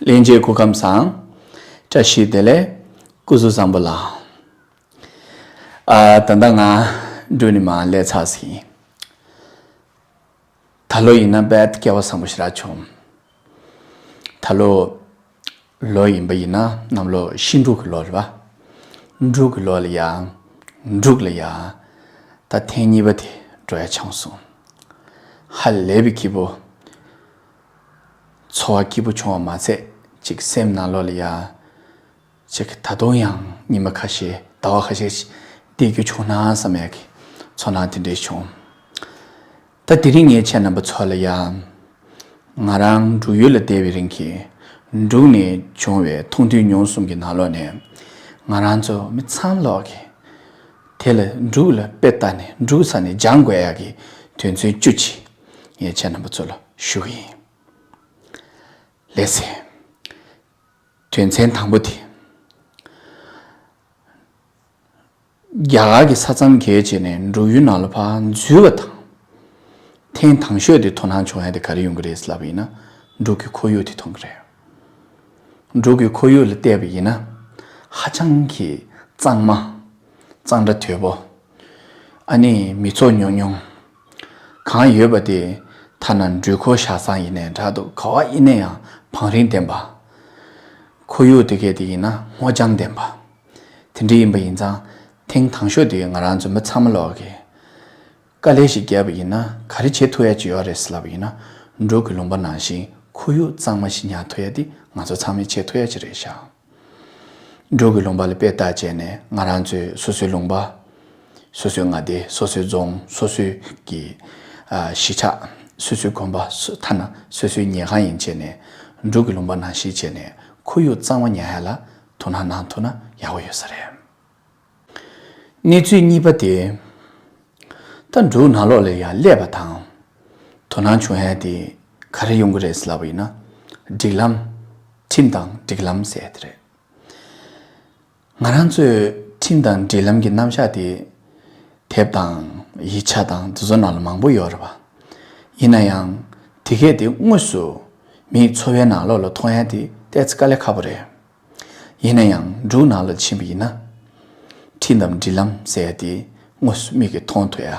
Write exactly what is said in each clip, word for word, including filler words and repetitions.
ལྷན་རྒྱས་སྐུ་ཁམས་བཟང་། བཀྲ་ཤིས་བདེ་ལེགས། སྐུ་གཟུགས་བཟང་པོ་ལགས། ཨ། ད་ལྟ་ང་འབྲུག་ནས་མར་སླེབས་ཚར་ཟིན། ད་ལོ་ཡིན་ན་དཔེ་སྐལ་བ་བཟང་པོ་ཞེ་དྲག་བྱུང་། ད་ལོ་ལོ་ཡིན་པ་ཡིན་ན་གནམ་ལོ་ཤིང་འབྲུག་གི་ལོ་རེད་པ། འབྲུག་གི་ལོ་ལ་ཡ། འབྲུག་ལ་ཡ། ད་ཐེངས་གཉིས་པ་དེ་འགྲོ་ཡ་བྱུང་སོང་། ཧ་ལས་པའི་སྐྱིད་པོ། ཚོར་བ་སྐྱིད་པོ་བྱུང་བ་མ་ཚད། ཅིག་སེམས་ནང་ལོགས་ལ་ཡ། ཅིག་ད་དུང་ཡང་ཉི་མ་ཁ་ཤས་ཟླ་བ་ཁ་ཤས་ཤིག་བསྡད་རྒྱུ་བྱུང་ན་བསམ་ཡག་གི་ཚོར་སྣང་དེ་འདྲས་བྱུང་། ད་དེ་རིང་ངས་ཁྱེད་རྣམ་པ་ཚོ་ལ་ཡ། ང་རང་འབྲུག་ཡུལ་ལ་བསྡད་པའི་རིང་གི་འབྲུག་ནས་བྱུང་བའི་མཐོང་ཐོས་མྱོང་གསུམ་གྱི་ནང་ལོགས་ནས། ང་རང་ཚོ་མི་ཚང་ལོག་གི། དེ་ལ་འབྲུག་ལ་དཔེ་ལྟ་ནས་འབྲུག་ས་ནས་སྦྱང་དགོས་ཡག་གི་དོན་ཚན་བཅུ་ཅིག་ངས་ཁྱེད་རྣམ་པ་ཚོ་ལ་ཞུ་གི་ཡིན། ལགས་སེ། དོན་ཚན་དང་པོ་དེ། རྒྱ་གར་གྱི་ས་མཚམས་བརྒལ་བྱས་ནས་འབྲུག་ཡུལ་ནང་ལ་ཕར་འཛུལ་བ་དང་། ཐེངས་དང་ཤོས་དེ་དོ་སྣང་བྱུང་ཡ་དེ་ག་རེ་ཡོང་གི་རེད་ལབ་པ་ཡིན་ན། འབྲུག་གི་ཁོར་ཡུག་དེ་མཐོང་གི་རེད། འབྲུག་གི་ཁོར་ཡུག་ལ་བལྟས་པ་ཡིན་ན། ཧ་ཅང་གི་གཙང་མ། གཙང་སྦྲ་དོད་པོ། ཨ་ནི་མི་ཚོགས་ཉུང་ཉུང་། གང་ཡོད་པ་དེ་ཐ་ན་འགྲུལ་འཁོར་བཞག་ས་ཡིན་ནའི་འདྲ་འདུག་ག་བ་ཡིན་ན་ཡང་བང་རིམ་ལྡན་པ། ཁོར་ཡུག་དེ་གས་དེ་ཡིན་ན་སྔོ་ལྗང་ལྡན་པ། དེ་འདྲ་ཡིན་པ་ཡིན་ཙང་། ཐེངས་དང་ཤོས་དེ་ང་རང་ཚོ་མི་ཚང་མ་ལོག་གི། དཀའ་ལས་ཤིག་བརྒྱབ་པ་ཡིན་ན་ག་རེ་བྱེད་ཐུབ་ཡ་ཅིག་ཡོད་རེད་ཟེར་ལབ་པ་ཡིན་ན། འབྲུག་གི་ལུང་པ་ནང་བཞིན་ཁོར་ཡུག་གཙང་མ་ཞིག་ཉར་ཐུབ་ཡ་དེ་ང་ཚོ་ཚང་མས་བྱེད་ཐུབ་ཡ་ཅིག་རེད་ཤག་འབྲུག་གི་ལུང་པ་ལ་དཔེ་བལྟས་བྱས་ནས་ང་རང་ཚོའི་སོ་སོའི་ལུང་པ། སོ་སོའི་མངའ་སྡེ། སོ་སོའི་རྫོང་། སོ་སོའི་གི། ཨ། གཞིས་ཆགས། སོ་སོའི་དགོན་པ། སོ། ཐ་ན་སོ་སོའི་ཉལ་ཁང་ཡིན་བྱས་ནས། འབྲུག་གི་ལུང་པ་ནང་བཞིན་བྱས་ནས་ཁོར་ཡུག་གཙང་མ་ཉར་ཡ་ལ་དོ་སྣང་གནང་ཐུབ་ན་ཡག་པོ་ཡོད་ས་རེད། གནས་ཚུལ་གཉིས་པ་དེ། ད་འབྲུག་ནང་ལོགས་ལ་ཡང་སླེབས་པ་དང་། དོ་སྣང་བྱུང་ཡ་དེ་ག་རེ་ཡོང་གི་རེད་ཟེར་ལབ་པ་ཡིན་ན། སྒྲིག་ལམ། ཁྲིམས་དང་སྒྲིག་ལམ་ཟེར་ཡ་དེ་རེད། ང་རང་ཚོས་ཁྲིམས་དང་སྒྲིག་ལམ་གྱི་རྣམ་གཞག་དེ། དེབ་དང་། ཡིག་ཆ་དང་། དེ་ཚོ་ནང་ལ་མང་པོ་ཡོད་རེད་པ། ཡིན་ན་ཡང་། དེ་གས་དེ་དངོས་སུ་མིའི་འཚོ་བའི་ནང་ལོགས་ལ་མཐོང་ཡ་དེ་ཏོག་ཙམ་དཀའ་ལས་ཁག་པོ་རེད། ཡིན་ན་ཡང་འབྲུག་ནང་ལ་ཕྱིན་པ་ཡིན་ན། ཁྲིམས་དང་སྒྲིག་ལམ་ཟེར་ཡ་དེ་དངོས་སུ་མིག་གིས་མཐོང་ཐུབ་ཡ།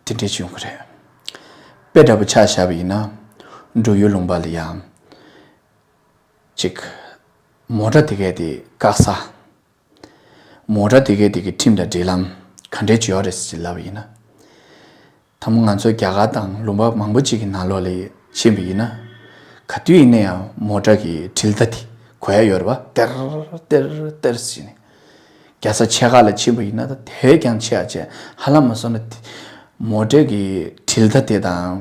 དེ་འདྲས་བྱུང་གི་རེད། དཔེ་འདྲ་པོ་ཆ་བཞག་པ་ཡིན་ན། འབྲུག་ཡུལ་ལུང་པ་ལ་ཡང་། གཅིག་མོ་ཊ་དེ་གས་དེ་བཀག་ས། མོ་ཊ་དེ་གས་དེ་གི་ཁྲིམས་དང་སྒྲིག་ལམ་ག་འདྲས་ཅིག་ཡོད་རེད་ཟེར་ལབ་པ་ཡིན་ན། ད་མོ་ང་ཚོ་རྒྱ་གར་དང་ལུང་པ་མང་པོ་ཅིག་གི་ནང་ལོགས་ལ་ཕྱིན་པ་ཡིན་ན། ག་དུས་ཡིན་ན་ཡང་མོ་ཊ་གི་དྲིལ་བརྡ་དེ་གོ་ཡ་ཡོད་རེད་པ། ཏེར་ཏེར་ཏེར་ཟེར་ནས། རྒྱལ་ས་ཆེ་ཁག་ལ་ཕྱིན་པ་ཡིན་ན་ད་དེ་བས་ཀྱང་ཆེ་བ་བྱས། ཧ་ལམ་མ་སོང་ན་དེ། མོ་ཊ་གི་དྲིལ་བརྡ་དེ་དང་།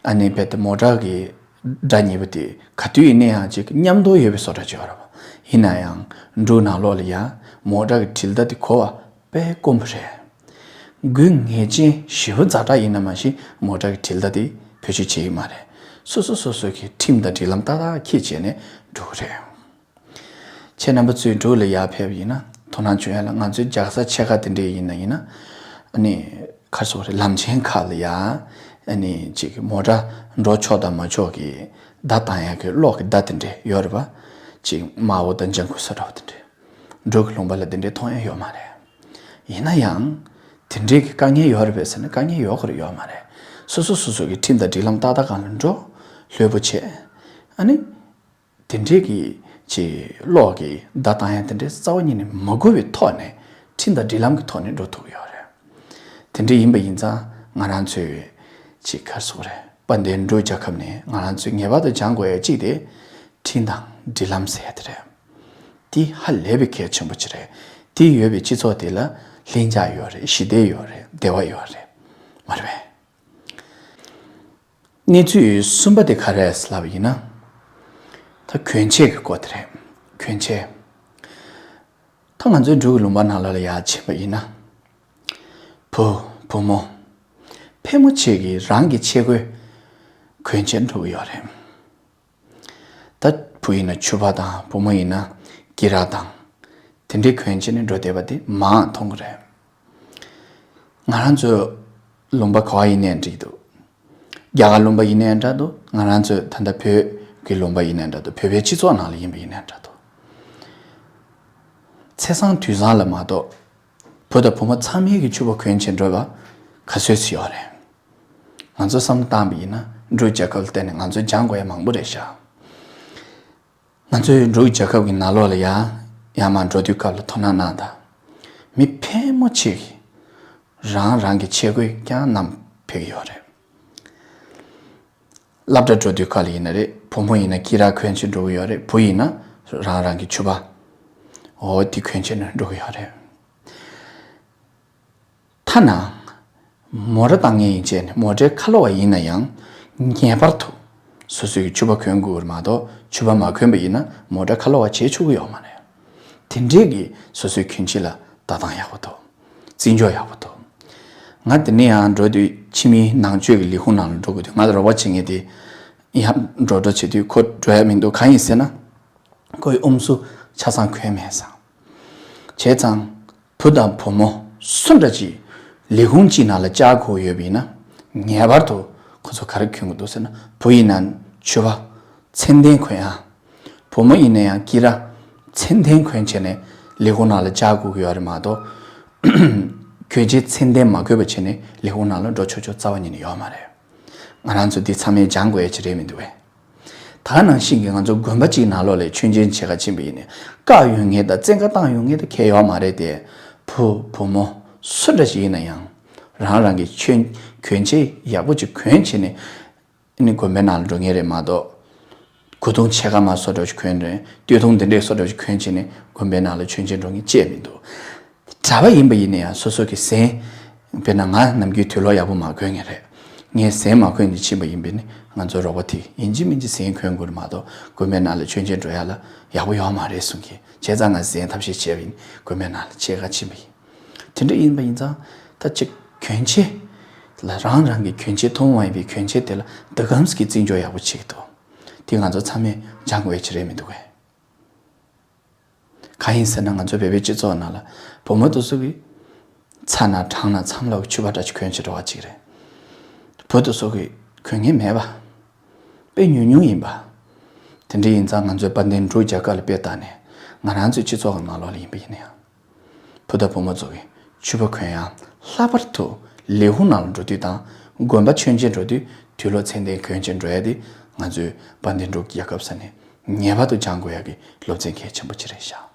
ཨ་ནི་རྦད་དེ་མོ་ཊ་གི་སྒྲ་ཉེ་པོ་དེ་ག་དུས་ཡིན་ན་ཡང་ཅིག་མཉམ་དུ་ཡོད་པའི་བཟོ་འདྲ་ཅིག་ཡོད་རེད་པ། ཡིན་ན་ཡང་འབྲུག་ནང་ལོགས་ལ་ཡང་མོ་ཊ་གི་དྲིལ་བརྡ་དེ་གོ་བ་དཔེ་དཀོན་པོ་རེད། དགོས་ངེས་ཅན་ཞེ་པོ་ཛ་དྲག་ཡིན་ན་མ་གཞི་མོ་ཊ་གི་དྲིལ་བརྡ་དེ་བེད་སྤྱོད་བྱེད་ཀྱི་མ་རེད། སོ་སོ་སོ་སོ་གི་ཁྲིམས་དང་སྒྲིག་ལམ་ཏག་ཏག་འཁྱེར་བྱས་ནས་འགྲོ་གི་རེད། ཁྱེད་རྣམ་པ་ཚོས་འབྲུག་ལ་ཡར་ཕེབས་ཡིན་ན་དོ་སྣང་བྱུང་ཡ་ལ། ང་ཚོའི་རྒྱལ་ས་ཆེ་ཁག་དེ་འདྲས་ཡིན་ན་ཡིན་ན། ཨ་ནི་ག་རེ་ཟེར་དགོས་རེད། ལམ་ཆེན་ཁག་ལ་ཡ། ཨ་ནི་ཅིག་མོ་ཊ་འགྲོ་ཆོག་དང་མ་ཆོག་གི་བརྡ་བཏང་ཡ་གི་གློག་གི་བརྡ་དེ་འདྲས་ཡོད་རེད་པ། ཅིག་དམར་པོ་དང་ལྗང་ཁུ་བཟོ་འདྲ་པོ་དེ་འདྲས། འབྲུག་གི་ལུང་པ་ལ་དེ་འདྲས་མཐོང་ཡ་ཡོད་མ་རེད། ཡིན་ན་ཡང་། དེ་འདྲས་ཀྱི་དཀའ་ངལ་ཡོད་རེད་པས་ཟེར་ན་དཀའ་ངལ་ཡོད་དགོས་རེད་ཡོད་མ་རེད། སོ་སོ་སོ་སོ་གི་ཁྲིམས་དང་སྒྲིག་ལམ་ཏག་ཏག་སྒང་ལ་འགྲོ། ལྷོད་པོ་བྱས། ཨ་ནི། དེ་འདྲའི་གི་ཅིག་གློག་གི་བརྡ་བཏང་ཡ་དེ་འདྲའི་རྩ་བ་ཉིད་ནས་མ་དགོས་པའི་ཐོག་ནས་ཁྲིམས་དང་སྒྲིག་ལམ་གྱི་ཐོག་ནས་འགྲོ་ཐུབ་ཀྱི་ཡོད་རེད། དེ་འདྲ་ཡིན་པ་ཡིན་ཙང་ང་རང་ཚོའི་ཅིག་ག་རེ་ཟེར་དགོས་རེད། དཔལ་ལྡན་འབྲུག་རྒྱལ་ཁབ་ནས་ང་རང་ཚོས་ངེས་པར་དུ་སྦྱང་དགོས་ཡ་གཅིག་དེ་ཁྲིམས་དང་སྒྲིག་ལམ་ཟེར་ཡ་དེ་རེད། དེ་ཧ་ལས་པའི་གལ་ཆེན་པོ་ཅིག་རེད། དེ་ཡོད་པའི་སྤྱི་ཚོགས་དེ་ལ་ལྷིང་འཇགས་ཡོད་རེད། ཞི་བདེ་ཡོད་རེད། བདེ་བ་ཡོད་རེད། མ་རེད་པས། གནས་ཚུལ་གསུམ་པ་དེ་ག་རེ་རེད་ལབ་པ་ཡིན་ན། ད་གྱོན་ཆས་ཀྱི་སྐོར་དེ་རེད། གྱོན་ཆས། ད་ང་ཚོའི་འབྲུག་གི་ལུང་པ་ནང་ལོགས་ལ་ཡར་ཕྱིན་པ་ཡིན་ན། བུ། བུ་མོ། ཕལ་མོ་ཆེ་གིས་རང་གི་ཆས་གོས་གྱོན་བྱས་འགྲོ་གི་ཡོད་རེད། ད་བུ་ཡིན་ན་ཕྱུ་པ་དང་བུ་མོ་ཡིན་ན་དཀྱི་ར་དང་། དེ་འདྲའི་གྱོན་བྱས་ནས་འགྲོ་བསྡད་པ་དེ་མང་མཐོང་གི་རེད། ང་རང་ཚོའི་ལུང་པ་ག་བ་ཡིན་ནའི་འགྲིག་འདུག་རྒྱ་གར་ལུང་པ་ཡིན་ནའི་འདྲ་འདུག་ང་རང་ཚོའི་ད་ལྟ་བོད་ གི་ལུང་པ་ཡིན་ནའི་འདྲ་འདུག་བོད་པའི་སྤྱི་ཚོགས་ནང་ལ་ཡིན་པ་ཡིན་ནའི་འདྲ་འདུག་ཚེས་བཟང་དུས་བཟང་ལ་མ་གཏོགས་བུ་དང་བུ་མོ་ཚང་མས་ཀྱི་ཕྱུ་པ་གོན་བྱས་འགྲོ་བ་ག་ཚོད་ཅིག་ཡོད་རེད། ང་ཚོ་བསམ་བློ་བཏང་པ་ཡིན་ན་འབྲུག་རྒྱལ་ཁབ་ལ་བལྟས་ནས་ང་ཚོ་སྦྱང་དགོས་ཡ་མང་པོ་རེད་ཤག་ང་ཚོའི་འབྲུག་རྒྱལ་ཁབ་ཀྱི་ནང་ལོགས་ལ་ཡ་ཡར་མར་འགྲོ་དུས་སྐབས་ལ་དོ་སྣང་གནང་དང་། མི་ཕལ་མོ་ཆེ་གིས་རང་རང་གི་ཆས་གོས་རྐྱང་བསྣམས་ཕེབས་ཀྱི་ཡོད་རེད། སློབ་གྲྭ་འགྲོ་དུས་སྐབས་ལ་ཡིན་ན་རེད། བུ་མོ་ཡིན་ན་དཀྱིལ་ར་གོན་བྱས་འགྲོ་གི་ཡོད་རེད། བུ་ཡིན་ན་རང་རང་གི་ཕྱུ་པ་འོ་དེ་གོན་བྱས་ནས་འགྲོ་གི་ཡོད་རེད། ཐ་ན་མོ་ཊ་བཏང་མཁན་ཡིན་བྱས་ནས་མོ་ཊའི་ཁ་ལོ་བ་ཡིན་ན་ཡང་ངེས་པར་དུ་སོ་སོའི་ཕྱུ་པ་གོན་དགོས་མ་གཏོགས་ཕྱུ་པ་མ་གོན་པ་ཡིན་ན་མོ་ཊ་ཁ་ལོ་བ་བྱེད་ཆོག་གི་ཡོད་མ་རེད། དེ་འདྲས་ཀྱི་སོ་སོའི་གྱོན་ཆས་ལ་ལྟ་སྟངས་ཡག་པོ་འདུག་བརྩི་འཇོག་ཡག་པོ་འདུག་ང་དེ་ནས་ཡང་འགྲོ་དུས་ཕྱི་མིའི་ནང་ཆོས་ཀྱི་ལས་ཁུངས་ནང་ལ་འགྲོ་དགོས་དུས་ང་ལ་རོགས་པ་བྱེད་མཁན་དེ་ཡར་འགྲོ་འགྲོ་བྱེད་དུས་ཁོ་འགྲོ་ཡ་མི་འདུག་གང་ཡིན་ཟེར་ན། ཁོའི་ཨུམ་སྲུ་ཆ་ཚང་གོན་མེད་ཙང་། བྱས་ཙང་། བུ་དང་བུ་མོ་སུ་འདྲ་ཅིག་ལས་ཁུངས་གཅིག་ནང་ལ་བཅར་དགོས་ཡོད་པ་ཡིན་ན། ངེས་པར་དུ་ཁོ་ཚོ་ག་རེ་གྱོན་དགོས་འདུག་ཟེར་ན་བུ་ཡིན་ན་ཕྱུ་པ་ཚད་ལྡན་གོན་ཡ། བུ་མོ་ཡིན་ན་ཡང་དཀྱིལ་ར་ཚད་ལྡན་གོན་བྱས་ནས་ལས་ཁུངས་ནང་ལ་བཅར་དགོས་ཀྱི་ཡོད་རེད་མ་གཏོགས། གྱོན་ཆས་ཚད་ལྡན་མ་གོན་པ་བྱས་ནས་ལས་ཁུངས་ནང་ལ་འགྲོ་ཆོག་ཆོག་རྩ་བ་ཉིད་ནས་ཡོད་མ་རེད། ང་རང་ཚོ་འདི་ཚང་མས་སྦྱང་དགོས་ཡ་ཅིག་རེད་མི་འདུག་གས། ད་ག་ནང་བཞིན་གྱི་ང་ཚོ་དགོན་པ་གཅིག་ནང་ལོགས་ལ་མཆོད་མཇལ་བྱེད་ག་ཕྱིན་པ་ཡིན་ནའི་བཀག་ཡོད་མཁན་དང་བཙན་བཀའ་བཏང་ཡོད་མཁན་དེ་གལ་ཡོད་མ་རེད་དེ། བུ་བུ་མོ་སུ་འདྲ་ཞིག་ཡིན་ན་ཡང་རང་རང་གི་མཆོད་གྱོན་ཆས་ཡག་པོ་ཅིག་གོན་བྱས་ནས་ནི་དགོན་པའི་ནང་ལ་འགྲོ་མཁན་རེད་མ་གཏོགས། གོས་ཐུང་ཕྱེད་ཀ་མ་བཟོ་འདྲ་ཞིག་གོན་རེད། སྟོད་ཐུང་འདི་འདྲས་བཟོ་འདྲ་ཞིག་གོན་བྱས་ནས་དགོན་པའི་ནང་ལ་མཆོད་མཇལ་འགྲོ་མཁན་ཅིག་མི་འདུག་གྲྭ་པ་ཡིན་པ་ཡིན་ན་ཡང་སོ་སོ་གི་གཟན། དཔེར་ན་ང་ནམ་རྒྱུན་དུག་ལོག་ཡག་པོ་མ་གོན་མཁན་རེད། ངས་གཟན་མ་གོན་ནས་ཕྱིན་པ་ཡིན་པས་ནི་ང་ཚོའི་རོགས་པ་དེས་ཡིན་གཅིག་མིན་གཅིག་གཟན་གོན་དགོས་རེད་མ་གཏོགས་དགོན་པའི་ནང་ལ་མཆོད་མཇལ་འགྲོ་ཡ་ལ་ཡག་པོ་ཡོད་མ་རེད་གསུང་གི། བྱས་ཙང་ང་གཟན་ཐབས་ཤེས་བྱས་པ་ཡིན། དགོན་པའི་ནང་ལ་ཕྱེད་ཀ་ཕྱིན་པ་ཡིན། དེ་འདྲ་ཡིན་པ་ཡིན་ཙང་ད་ཅིག་གྱོན་ཆས་ལ་རང་རང་གི་གྱོན་ཆས་ཐུན་མོང་མ་ཡིན་པའི་གྱོན་ཆས་དེ་ལ་འདི་གམ་ཞིག་གི་བརྩི་འཇོག་ཡག་པོ་བྱེད་ཀྱི་འདུག་དེ་ང་ཚོ་ཚང་མས་སྦྱང་དགོས་ཡ་ཅིག་རེད་མི་འདུག་གས། གང་ཡིན་ཟེར་ན་ང་ཚོ་བོད་པའི་སྤྱི་ཚོགས་ནང་ལ་བུ་མོ་དེ་ཚོ་གིས་ཚ་ན་གྲང་ན་མཚམས་ལོག་གི་ཕྱུ་པ་འདྲ་ཅིག་གོན་བྱས་འགྲོ་བ་ཅིག་རེད། བུ་དེ་ཚོ་གིས་གོན་མཁན་མེད་པ། དཔེ་ཉུང་ཉུང་ཡིན་པ། དེ་འདྲ་ཡིན་ཙང་ང་ཚོའི་དཔལ་ལྡན་འབྲུག་རྒྱལ་ཁབ་ལ་དཔེ་བལྟས་ནས་ང་རང་ཚོའི་སྤྱི་ཚོགས་ཀྱི་ནང་ལོགས་ལ་ཡིན་པ་ཡིན་ན་ཡང་། བུ་དང་བུ་མོ་ཚོ་གིས་ཕྱུ་པ་གོན་ཡ། ལྷག་པར་དུ་ལས་ཁུངས་ནང་ལ་འགྲོ་དུས་དང་དགོན་པ་མཆོད་མཇལ་འགྲོ་དུས་དུག་ལོག་ཚད་ལྡན་གོན་བྱས་འགྲོ་ཡ་དེ་ང་ཚོའི་དཔལ་ལྡན་འབྲུག་རྒྱལ་ཁབ་ས་ནས་ངེས་པར་དུ་སྦྱང་དགོས་ཡ་གི་སློབ་ཚན་གལ་ཆེན་པོ་ཅིག་རེད་ཤག་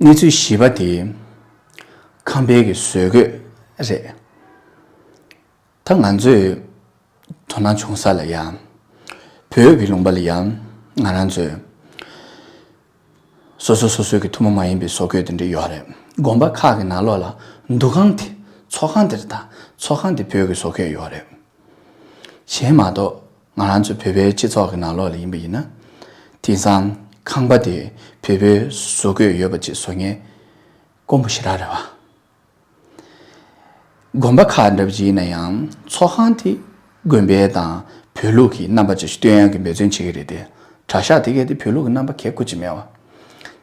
གནས་ཚུལ་བཞི་པ་དེ་ཁང་པའི་གི་བཟོ་བཀོད་རེད། ད་ང་ཚོས་དོ་སྣང་བྱུང་ས་ལ་ཡང་། བོད་ཀྱི་ལུང་པ་ལ་ཡང་ང་རང་ཚོས་སོ་སོ་སོ་སོའི་གི་ཐུན་མོང་མ་ཡིན་པའི་བཟོ་བཀོད་དེ་འདྲ་ཡོད་རེད། དགོན་པ་ཁག་གི་ནང་ལོགས་ལ་འདུ་ཁང་དེ་ཚོགས་ཁང་དེ་རེད། ད་ཚོགས་ཁང་དེ་བོད་ཀྱི་བཟོ་བཀོད་ཡོད་རེད། གཞན་མ་གཏོགས་ང་རང་ཚོ་བོད་པའི་སྤྱི་ཚོགས་ཀྱི་ནང་ལོགས་ལ་ཡིན་པ་ཡིན་ན། དེང་སང་ཁང་པ་དེ་བོད་པའི་བཟོ་བཀོད་ཡོད་པ་ཅིག་བཟོ་མཁན་དཀོན་པོ་ཞེ་དྲག་རེད་བ། དགོན་པ་ཁག་འདྲ་པོ་ཅིག་ཡིན་ན་ཡང་ཚོགས་ཁང་དེ་དགོན་པའི་དང་བོད་ལུགས་ཀྱི་རྣམ་པ་ཅིག་སྟོན་ཡག་གི་འབད་བརྩོན་བྱེད་ཀྱི་རེད་དེ། གྲྭ་ཤག་དེ་གས་དེ་བོད་ལུགས་ཀྱི་རྣམ་པ་གས་སྐུ་ཅིག་མེད་བ།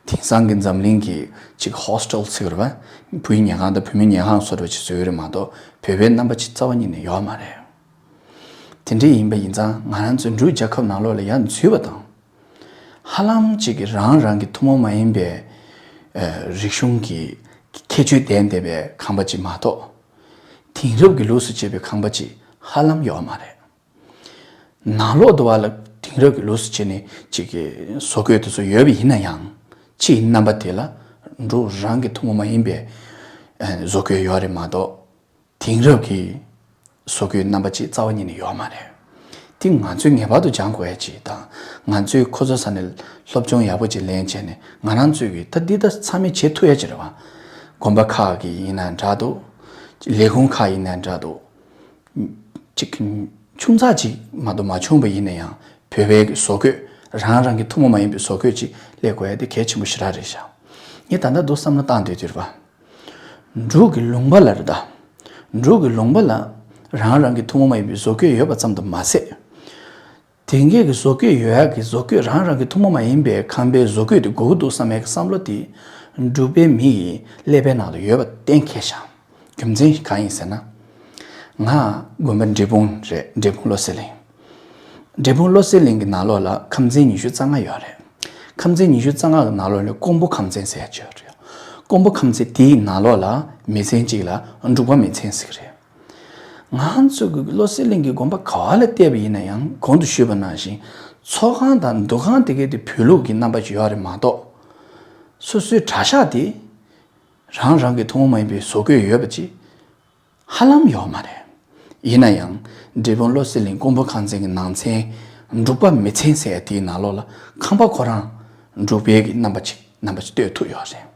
དེང་སང་གི་འཛམ་གླིང་གི་ཅིག་ཧོ་སི་ཊལ་ཟེར་བ་རེད་བ། བུའི་ཉལ་ཁང་དང་བུ་མོའི་ཉལ་ཁང་བཟོ་འདྲ་ཅིག་བཟོས་ཡོད་རེད་མ་གཏོགས་བོད་པའི་རྣམ་པ་ཅིག་རྩ་བ་ཉིད་ནས་ཡོད་མ་རེད། དེ་འདྲ་ཡིན་པ་ཡིན་ཙང་ང་རང་ཚོ་འབྲུག་རྒྱལ་ཁབ་ནང་ལོགས་ལ་ཡར་འཛུལ་བ་དང་། ཧ་ལམ་གཅིག་གི་རང་རང་གི་ཐུན་མོང་མ་ཡིན་པའི་ཨ་རིག་གཞུང་གི་ཁྱད་ཆོས་ལྡན་བསྡད་པའི་ཁང་པ་ཅིག་མ་གཏོགས། དེང་རབས་ཀྱི་ལུགས་སུ་སྤྱད་པའི་ཁང་པ་ཅིག་ཧ་ལམ་ཡོད་མ་རེད། ནང་ལོགས་དུ་བ་ལ་དེང་རབས་ཀྱི་ལུགས་སུ་སྤྱད་ནས་གཅིག་གི་བཟོ་བཀོད་དེ་ཚོ་ཡོད་པ་ཡིན་ན་ཡང་། ཕྱིའི་རྣམ་པ་དེ་ལ་འབྲུག་རང་གི་ཐུན་མོང་མ་ཡིན་པའི་ཨ་བཟོ་བཀོད་ཡོད་རེད་མ་གཏོགས། དེང་རབས་ཀྱི་བཟོ་བཀོད་རྣམ་པ་ཅིག་རྩ་བ་ཉིད་ནས་ཡོད་མ་རེད། དེ་ང་ཚོས་ངེས་པར་དུ་སྦྱང་དགོས་ཡ་ཅིག་དང་། ང་ཚོས་ཁོ་ཚོ་ས་ནས་སློབ་སྦྱོང་ཡག་པོ་ཅིག་ལེན་བྱས་ནས་ང་རང་ཚོས་ཀྱི་ད་འདི་ལྟ་ཚང་མས་བྱེད་ཐུབ་ཡ་ཅིག་རེད་བ། དགོན་པ་ཁག་གི་ཡིན་ན་འདྲ་འདུག་ལས་ཁུངས་ཁག་ཡིན་ན་འདྲ་འདུག་ཅིག་ཆུང་ཙག་ཅིག་མ་གཏོགས་མ་བྱུང་བ་ཡིན་ན་ཡང་བོད་པའི་བཟོ་བཀོད་རང་རང་གི་ཐུན་མོང་མ་ཡིན་པའི་བཟོ་བཀོད་ཅིག་སླེབས་དགོས་ཡ་དེ་གལ་ཆེན་པོ་ཞེ་དྲག་རེད་ཤག་ངས་ད་ལྟ་འདུག་བསམ་བློ་བཏང་སྡོད་དུས་རེད་བ། འབྲུག་གི་ལུང་པ་ལ་རེད་ད། འབྲུག་གི་ལུང་པ་ལ་རང་རང་གི་ཐུན་མོང་མ་ཡིན་པའི་བཟོ་བཀོད་ཡོད་པ་ཙམ་དུ་མ་ཟད། དེང་གི་གི་བཟོ་བཀོད་ཡོད་ཡག་གི་བཟོ་བཀོད་རང་རང་གི་ཐུན་མོང་མ་ཡིན་པའི་ཁང་པའི་བཟོ་བཀོད་དེ་དགོས་ཀྱི་འདུག་བསམ་ཡག་གི་བསམ་བློ་དེ་འབྲུག་པའི་མི་ཡི་ཀླད་པའི་ནང་དུ་ཡོད་པ་གཏན་འཁེལ་ཤག་རྒྱུ་མཚན་གང་ཡིན་ཟེར་ན། ང་དགོན་པ་འབྲས་སྤུངས་རེད། འབྲས་སྤུངས་བློ་གསལ་གླིང་། འབྲས་སྤུངས་བློ་གསལ་གླིང་གི་ནང་ལོགས་ལ་ཁམས་ཚན་ཉི་ཤུ་རྩ་ལྔ་ཡོད་རེད། ཁམས་ཚན་ཉི་ཤུ་རྩ་ལྔ་གི་ནང་ལོགས་ལ་ཀོང་པོ་ཁམས་ཚན་ཟེར་ཡ་ཅིག་ཡོད་རེད། ཀོང་པོ་ཁམས་ཚན་དེའི་ནང་ལོགས་ལ་མི་ཚན་གཅིག་ལ་འབྲུག་པ་མི་ཚན་ཟེར་གི་རེད། ང་ཚོ་གི་བློ་གསལ་གླིང་གི་དགོན་པ་ག་བ་ལ་བལྟས་པ་ཡིན་ན་ཡང་གོང་དུ་ཞུས་པ་ནང་བཞིན་ཚོགས་ཁང་དང་འདུ་ཁང་དེ་གའི་དེ་བོད་ལུགས་ཀྱི་རྣམ་པ་ཅིག་ཡོད་རེད་མ་གཏོགས། སོ་སོའི་གྲྭ་ཤག་དེ་རང་རང་གི་ཐུན་མོང་མ་ཡིན་པའི་བཟོ་བཀོད་ཡོད་པ་ཅིག་ཧ་ལམ་ཡོད་མ་རེད། ཡིན་ན་ཡང་འབྲས་སྤུངས་བློ་གསལ་གླིང་ཀོང་པོ་ཁམས་ཚན་གྱི་ནང་ཚན་འབྲུག་པ་མི་ཚན་ཟེར་ཡ་དེའི་ནང་ལོགས་ལ་ཁམས་པ་ཁོ་རང་འབྲུག་པའི་གི་རྣམ་པ་ཅིག་རྣམ་པ་ཅིག་སྟོན་ཐུབ་ཡོད་རེད།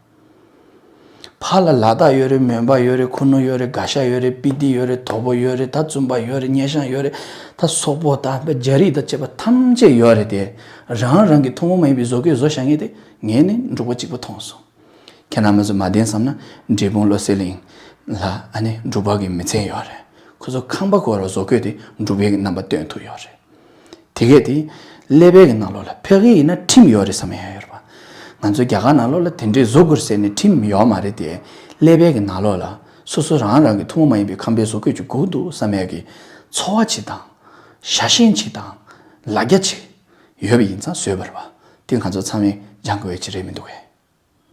ཕར་ལ་ལ་དྭགས་ཡོད་རེད། མོན་པ་ཡོད་རེད། ཁུ་ནུ་ཡོད་རེད། དགའ་ཤ་ཡོད་རེད། སྤི་ཏི་ཡོད་རེད། དོ་པོ་ཡོད་རེད། ད་བཙུན་པ་ཡོད་རེད། སྙེ་ཤང་ཡོད་རེད། ད་སོག་པོ་དང་རྒྱ་རིགས་དང་བཅས་པ་ཐམས་ཅད་ཡོད་རེད་དེ། རང་རང་གི་ཐུན་མོང་མ་ཡིན་པའི་བཟོ་བཀོད་བཟོ་བཞག་མཁན་དེ་ངས་ནི་འབྲུག་པ་གཅིག་པུ་མཐོང་སོང་། ཁྱེད་རྣམ་པ་ཚོ་མ་བདེན་བསམ་ན་འབྲས་སྤུངས་བློ་གསལ་གླིང་ལ་ཨ་ནི་འབྲུག་པ་གི་མི་ཚན་ཡོད་རེད། ཁོ་ཚོ་ཁམས་པ་ཁོ་རང་བཟོ་བཀོད་དེ་འབྲུག་པའི་རྣམ་པ་སྟོན་ཐུབ་ཡོད་རེད། དེ་གས་དེ་ཀླད་པའི་གི་ནང་ལོགས་ལ་ཕ་གི་ཡིན་ན་ཁྲིམས་ཡོད་རེད་བསམ་ཡ་ཡོད་རེད་པ། ང་ཚོ་རྒྱ་གར་ནང་ལོགས་ལ་དེ་འདྲའི་བཟོ་དགོས་ཟེར་ནས་ཁྲིམས་ཡོད་མ་རེད་དེ། ཀླད་པའི་གི་ནང་ལོགས་ལ་སོ་སོ་རང་རང་གི་ཐུན་མོང་མ་ཡིན་པའི་ཁམས་པའི་བཟོ་བཀོད་ཅིག་དགོས་འདུག་བསམ་ཡ་གི་ཚོར་བ་ཅིག་དང་། ཤ་ཞེན་ཅིག་དང་། ལ་རྒྱ་ཅིག་ཡོད་པ་ཡིན་ཙང་བཟོས་པ་རེད་པ། དེ་ང་ཚོ་ཚང་མས་སྦྱང་དགོས་ཡ་ཅིག་རེད་མི་འདུག་གས།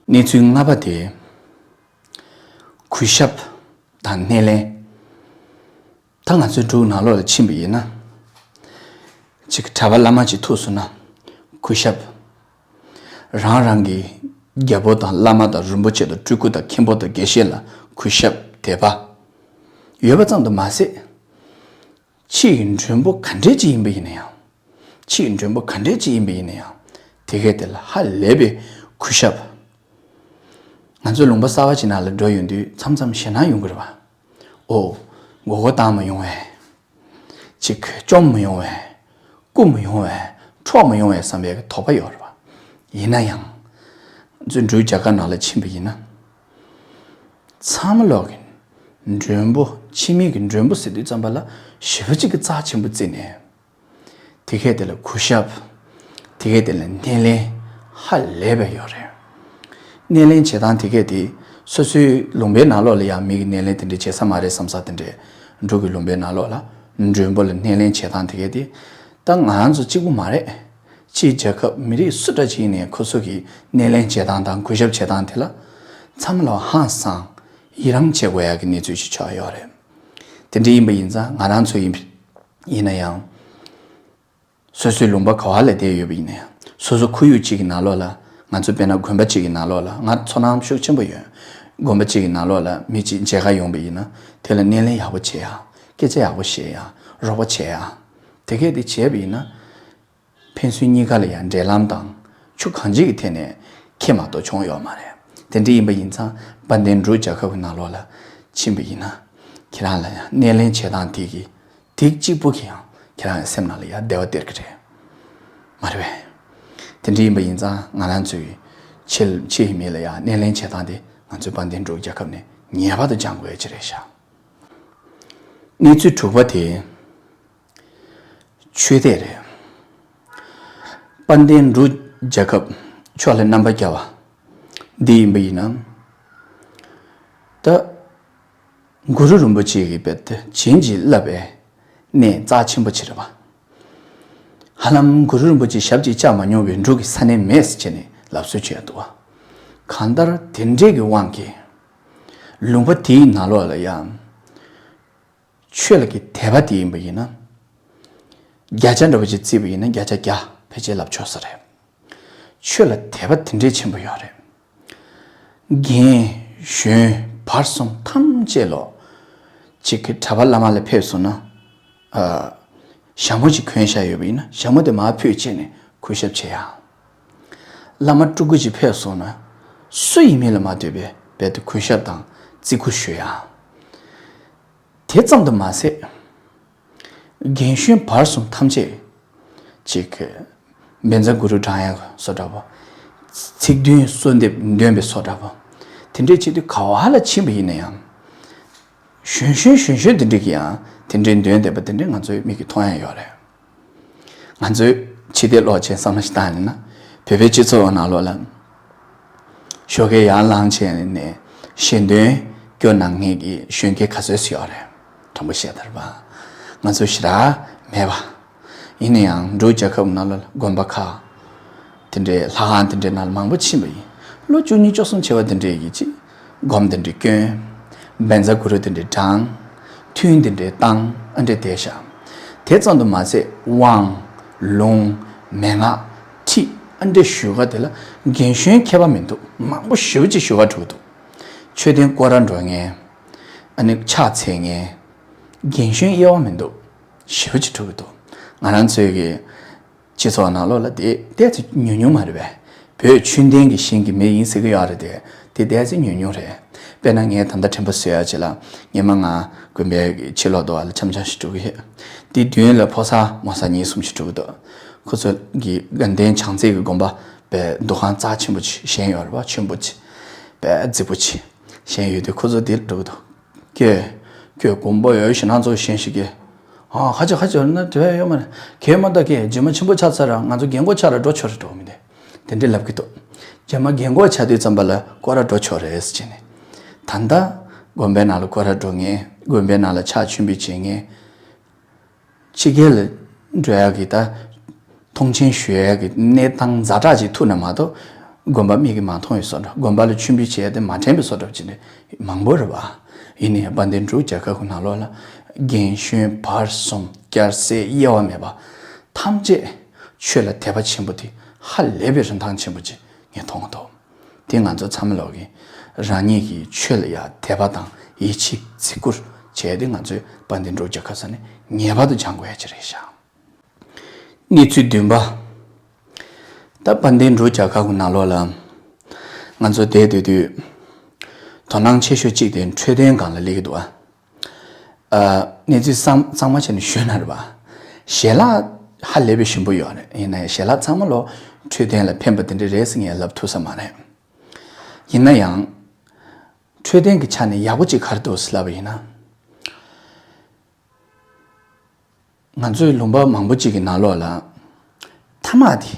གནས་ཚུལ་ལྔ་པ་དེ། གུས་ཞབས་དང་སྣེ་ལེན། ད་ང་ཚོའི་འབྲུག་ནང་ལོགས་ལ་ཕྱིན་པ་ཡིན་ན། ཅིག་གྲྭ་པ་བླ་མ་ཅིག་ཐུག་སོང་ན། གུས་ཞབས། རང་རང་གི་རྒྱལ་པོ་དང་བླ་མ་དང་རིན་པོ་ཆེ་དང་སྤྲུལ་སྐུ་དང་མཁན་པོ་དང་དགེ་བཤེས་ལ་གུས་ཞབས་དད་པ། ཡོད་པ་ཙམ་དུ་མ་ཟད། ཕྱི་ཡི་མགྲོན་པོ་ག་འདྲས་ཅིག་ཡིན་པ་ཡིན་ན་ཡང་། ཕྱི་ཡི་མགྲོན་པོ་ག་འདྲས་ཅིག་ཡིན་པ་ཡིན་ན་ཡང་། དེ་གས་དེ་ལ་ཧ་ལས་པའི་གུས་ཞབས། ང་ཚོ་ལུང་པ་གསར་པ་ཅིག་ནང་ལ་འགྲོ་ཡོང་དུས་མཚམས་མཚམས་ཞེད་སྣང་ཡོང་གི་རེད་པ། ཨོ། མགོ་སྐོར་བཏང་མ་ཡོང་བས། ཅིག་བཅོམ་མ་ཡོང་བས། རྐུ་མ་ཡོང་བས། འཕྲོག་མ་ཡོང་བས་བསམ་པའི་དོགས་པ་ཡོད་རེད་པ། ཡིན་ན་ཡང་། ང་ཚོ་འབྲུག་རྒྱ་གར་ནང་ལ་ཕྱིན་པ་ཡིན་ན། ཚང་མ་ལོག་གི་མགྲོན་པོ་ཕྱི་མིག་གི་མགྲོན་པོ་ཟེར་དུས་ཙམ་པ་ལ་ཞེ་པོ་ཅིག་གི་རྩ་ཆེན་པོ་བརྩིས་ནས། དེ་གས་དེ་ལ་གུས་ཞབས། དེ་གས་དེ་ལ་སྣེ་ལེན་ཧ་ལས་པ་ཡོད་རེད། སྣེ་ལེན་བྱེད་སྟངས་དེ་གས་དེ་སོ་སོའི་ལུང་པའི་ནང་ལོགས་ལ་ཡང་མི་གི་སྣེ་ལེན་དེ་འདྲ་བྱེད་ས་མ་རེད་བསམ་ས་དེ་འདྲས་འབྲུག་གི་ལུང་པའི་ནང་ལོགས་ལ་མགྲོན་པོ་ལ་སྣེ་ལེན་བྱེད་སྟངས་དེ་གས་དེ། ད་ང་རང་ཚོ་གཅིག་པུ་མ་རེད། ཕྱིའི་རྒྱལ་ཁབ་མི་རིགས་སུ་འདྲ་ཅིག་ཡིན་ནའི་ཁོ་ཚོ་གི་སྣེ་ལེན་བྱེད་སྟངས་དང་གུས་ཞབས་བྱེད་སྟངས་དེ་ལ་ཚང་མ་ལ་ཧང་སང་ཡི་རང་བྱེད་དགོས་ཡག་གི་གནས་ཚུལ་ཞིག་ཆགས་ཡོད་རེད། དེ་འདྲ་ཡིན་པ་ཡིན་ཙང་ང་རང་ཚོ་ཡིན་ཡིན་ན་ཡང་། སོ་སོའི་ལུང་པ་ག་བ་ལ་བསྡད་ཡོད་པ་ཡིན་ན་ཡང་། སོ་སོ་ཁོར་ཡུག་གཅིག་གི་ནང་ལོགས་ལ་ང་ཚོ་དཔེར་ན་དགོན་པ་གཅིག་གི་ནང་ལོགས་ལ་ང་ཚོར་སྣང་ཤུགས་ཆེན་པོ་ཡོད། དགོན་པ་གཅིག་གི་ནང་ལོགས་ལ་མི་གཅིག་མཇལ་ཁ་ཡོང་པ་ཡིན་ན་དེ་ལ་སྣེ་ལེན་ཡག་པོ་བྱེད་ཡ། སྐད་ཆ་ཡག་པོ་བཤད་ཡ། རོགས་པ་བྱེད་ཡ། དེ་གས་དེ་བྱས་པ་ཡིན་ན། ཕན་ཚུན་གཉིས་ཀ་ལ་ཡང་འབྲེལ་ལམ་དང་ཆུ་གང་ཅིའི་ཐད་ནས་ཁེ་མ་གཏོགས་བྱུང་ཡོད་མ་རེད། དེ་འདྲ་ཡིན་པ་ཡིན་ཙང་དཔལ་ལྡན་འབྲུག་རྒྱལ་ཁབ་ཀྱི་ནང་ལོགས་ལ་ཕྱིན་པ་ཡིན་ན། ཁྱེད་རང་ལ་ཡང་སྣེ་ལེན་བྱེད་སྟངས་དེ་གི་དེ་གཅིག་པུ་གིས་ཡང་ཁྱེད་རང་ཡང་སེམས་ནང་ལ་ཡང་བདེ་བ་སྟེར་གི་རེད། མ་རེད་པས། དེ་འདྲ་ཡིན་པ་ཡིན་ཙང་ང་རང་ཚོའི་ཕྱི་ཕྱི་ཡི་མི་ལ་ཡང་སྣེ་ལེན་བྱེད་སྟངས་དེ་ང་ཚོའི་དཔལ་ལྡན་འབྲུག་རྒྱལ་ཁབ་ནས་ངེས་པར་དུ་སྦྱང་དགོས་ཡ་ཅིག་རེད་ཤག་གནས་ཚུལ་དྲུག་པ་དེ། ཆོས་དད་རེད། དཔལ་ལྡན་འབྲུག་རྒྱལ་ཁབ་ཕྱོགས་ལ་རྣམ་པ་རྒྱལ་བ། འདི་ཡིན་པ་ཡིན་ན། ད། གུ་རུ་རིན་པོ་ཆེ་གིས་རྦད་དེ་བྱིན་གྱིས་བརླབས་པའི་གནས་རྩ་ཆེན་པོ་ཅིག་རེད་པ། ཧ་ལམ་གུ་རུ་རིན་པོ་ཆེ་ཞབས་ཀྱིས་བཅགས་མ་མྱོང་བའི་འབྲུག་གི་ས་གནས་མེད་ཟེར་བྱས་ནས་ལབ་སྲོལ་བྱས་འདུག་པ། གང་ལྟར་དེ་འདྲའི་གི་དབང་གིས། ལུང་པ་དེའི་ནང་ལོགས་ལ་ཡང་། ཆོས་ལ་གི་དད་པ་དེ་ཡིན་པ་ཡིན་ན། བརྒྱ་ཆ་འདྲ་པོ་ཅིག་བརྩིས་པ་ཡིན་ན་བརྒྱ་ཆ་བརྒྱ་ཕལ་ཆེར་ལབ་ཆོག་ས་རེད། ཆོས་ལ་དད་པ་དེ་འདྲའི་ཆེན་པོ་ཡོད་རེད། རྒན་གཞོན་བར་གསུམ་ཐམས་ཅད་ལོ། གཅིག་གི་གྲྭ་པ་བླ་མ་ལ་ཕེབས་སོང་ན། ཨ། ཞྭ་མོ་ཅིག་གོན་བཞག་ཡོད་པ་ཡིན་ན་ཞྭ་མོ་དེ་མར་ཕུད་བྱས་ནས་གུས་ཞབས་བྱེད་ཡ། བླ་མ་སྤྲུལ་སྐུ་ཅིག་ཕེབས་སོང་ན། སུ་ཡིན་མིན་ལ་མ་ལྟོས་པའི་རྦད་དེ་གུས་ཞབས་དང་བརྩི་བཀུར་ཞུ་ཡ། དེ་ཙམ་དུ་མ་ཟད། རྒན་གཞོན་བར་གསུམ་ཐམས་ཅད་ཅིག་བཛྲ་གུ་རུ་བགྲང་ཡ་བཟོ་འདྲ་པོ། ཚིག་བདུན་གསོལ་འདེབས་འདོན་པའི་བཟོ་འདྲ་པོ། དེ་འདྲའི་བྱེད་དུས་ག་བ་ལ་ཕྱིན་པ་ཡིན་ན་ཡང་། གཞོན་གཞོན་གཞོན་གཞོན་དེ་འདྲས་ཀྱིས་ཡང་དེ་འདྲའི་འདོན་བསྡད་པ་དེ་འདྲས་ང་ཚོའི་མིག་གིས་མཐོང་ཡ་ཡོད་རེད། ང་ཚོའི་ཕྱི་བལྟས་ཀློག་ཆེན་བསམ་བློ་ཞིག་བཏང་ཡིན་ན། བོད་པའི་སྤྱི་ཚོགས་ནང་ལོགས་ལ། ཞོགས་ཀས་ཡར་ལངས་བྱས་ནས་ཞལ་འདོན་སྐྱོར་གནང་མཁན་གྱི་གཞོན་སྐྱེས་ག་ཚོད་ཅིག་ཡོད་རེད། དྲང་པོ་བཤད་ད་རེད་པ། ང་ཚོ་ཞེ་དྲག་མེད་པ། ཡིན་ན་ཡང་འབྲུག་རྒྱལ་ཁབ་ནང་ལ་དགོན་པ་ཁག་དེ་འདྲའི་ལྷ་ཁང་དེ་འདྲའི་ནང་ལ་མང་པོ་ཕྱིན་པ་ཡིན། ལོ་བཅུ་གཉིས་བཅུ་གསུམ་བྱས་པ་དེ་འདྲའི་གི་ཅིག་སྒོམ་དེ་འདྲའི་སྐྱོན། བཛྲ་གུ་རུ་དེ་འདྲའི་བགྲངས། ཐུན་དེ་འདྲའི་བཏང་། ཨ་འདྲ་བསྡད་ཤག་དེ་ཙམ་དུ་མ་ཟད་དབང་། ལུང་། མན་ངག་ཁྲིད། ཨ་འདྲ་ཞུ་ག་དེ་ལ་རྒན་གཞོན་ཁྱད་པར་མི་འདུག་མང་པོ་ཞེ་པོ་ཅིག་ཞུ་ག་འགྲོ་གི་འདུག་མཆོད་རྟེན་སྐོར་ར་འགྲོ་མཁན། ཨ་ནི་ཕྱག་འཚལ་མཁན། རྒན་གཞོན་དབྱེ་བ་མི་འདུག་ཞེ་པོ་ཅིག་འགྲོ་གི་འདུག་ང་རང་ཚོའི་གི་སྤྱི་ཚོགས་ནང་ལོགས་ལ་དེ་ཏོག་ཙམ་ཉུང་ཉུང་མ་རེད་པས། བོད་ཆོས་ལྡན་གྱི་ཞིང་གི་མི་ཡིན་ཟེར་གི་ཡོད་རེད་དེ། དེ་ཏོག་ཙམ་ཉུང་ཉུང་རེད། དཔེར་ན་ངས་ད་ལྟ་དྲན་པ་གསོ་ཡ་ཅིག་ལ་སྔོན་མ་ང་དགོན་པའི་ཕྱི་ལོགས་དུ་བ་ལ་འཆམ་འཆམ་ཞིག་འགྲོ་གི་ཡོད། དེ་མདུན་ལ་ཕོ་གསར་མོ་གསར་གཉིས་གསུམ་ཞིག་འགྲོ་གི་འདུག་ཁོ་ཚོ་གི་དགའ་ལྡན་བྱང་རྩེ་གི་དགོན་པ་པའི་འདུ་ཁང་རྩ་ཆེན་པོ་ཅིག་བཞེངས་ཡོད་རེད་པ། ཆེན་པོ་ཅིག་དཔེ་རྫིག་པོ་ཅིག་བཞེངས་ཡོད་དུས་ཁོ་ཚོ་དེར་འགྲོ་གི་འདུག་ཀྱེ། ཀྱེ་དགོན་པ་ཡོད་ཞེ་ན་ཚོ་གཞན་ཞིག་གིས། ཨ་ཁ་ཆེ་ཁ་ཆེ་ན་དེ་བས་ཡོད་མ་རེད། གས་མ་ད་གས་རྗེས་མ་ཆེན་པོ་ཆགས་ཚར་ར་ང་ཚོ་རྒན་གོག་ཆགས་ར་འགྲོ་ཆོག་རེད་འགྲོ་མི་འདུག་དེ་འདྲས་ལབ་ཀྱི་འདུག་རྗེས་མ་རྒན་གོག་ཆགས་དུས་ཙམ་པ་ལ་སྐོར་ར་འགྲོ་ཆོག་རེད་ཟེར་བྱས་ནས། ད་ལྟ་དགོན་པའི་ནང་ལ་སྐོར་ར་འགྲོ་མཁན། དགོན་པའི་ནང་ལ་ཕྱག་མཆོད་འབུལ་བྱེད་མཁན། ཕྱི་རྒྱལ་ལ་འགྲོ་ཡག་གི་ད་མཐོང་ཆེན་ཞུ་ཡག་གི་གནས་སྟངས་ཛ་དྲག་ཅིག་ཐུག་ན་མ་གཏོགས་དགོན་པ་མིག་གིས་མ་མཐོང་བའི་བཟོ་འདྲ། དགོན་པ་ལ་མཆོད་འབུལ་བྱེད་ཡག་དེ་མ་དྲན་པའི་བཟོ་འདྲ་ཅིག་ནས་མང་པོ་རེད་པ། ཡིན་ནའི་དཔལ་ལྡན་འབྲུག་རྒྱལ་ཁབ་ཀྱི་ནང་ལོགས་ལ་རྒན་གཞོན་བར་གསུམ་སྐྱ་སེར་དབྱེ་བ་མེད་པ་ཐམས་ཅད་ཆོས་ལ་དད་པ་ཆེན་པོ་དེ་ཧ་ལས་པའི་རིན་ཐང་ཆེན་པོ་ཅིག་ངས་མཐོང་གི་འདུག་དེ་ང་ཚོ་ཚང་མ་ལོག་གིས་རང་ཉིད་ཀྱི་ཆོས་ལ་ཡང་དད་པ་དང་ཡིད་ཆེས་བརྩི་བཀུར་བྱས་ཏེ་ང་ཚོས་དཔལ་ལྡན་འབྲུག་རྒྱལ་ཁབ་ས་ནས་ངེས་པར་དུ་སྦྱང་དགོས་ཡ་ཅིག་རེད་ཤག་གནས་ཚུལ་བདུན་པ། ད་དཔལ་ལྡན་འབྲུག་རྒྱལ་ཁབ་ཀྱི་ནང་ལོགས་ལ་ང་ཚོ་བསྡད་སྡོད་དུས་དོ་སྣང་ཆེ་ཤོས་གཅིག་དེ་འཕྲོད་བསྟེན་སྒང་ལ་སླེབས་ཀྱི་འདུག་ཨ། ཨ། གནས་ཚུལ་གཙང་གཙང་མ་བྱས་ནས་ཞུས་ན་རེད་པ། ཞལ་ལག་ཧ་ལས་པའི་ཞིམ་པོ་ཡོད་རེད། ཡིན་ན་ཡང་ཞལ་ལག་ཚང་མ་ལོ་འཕྲོད་བསྟེན་ལ་ཕན་པ་དེ་འདྲ་རེད་ཟེར་ངས་ལབ་ཐུབ་ས་མ་རེད། ཡིན་ན་ཡང་། འཕྲོད་བསྟེན་གྱི་ཆ་ནས་ཡག་པོ་ཅིག་ག་རེ་འདུག་ཟེར་ལབ་པ་ཡིན་ན། ང་ཚོའི་ལུང་པ་མང་པོ་ཅིག་གི་ནང་ལོགས་ལ་ཐ་མག་དེ་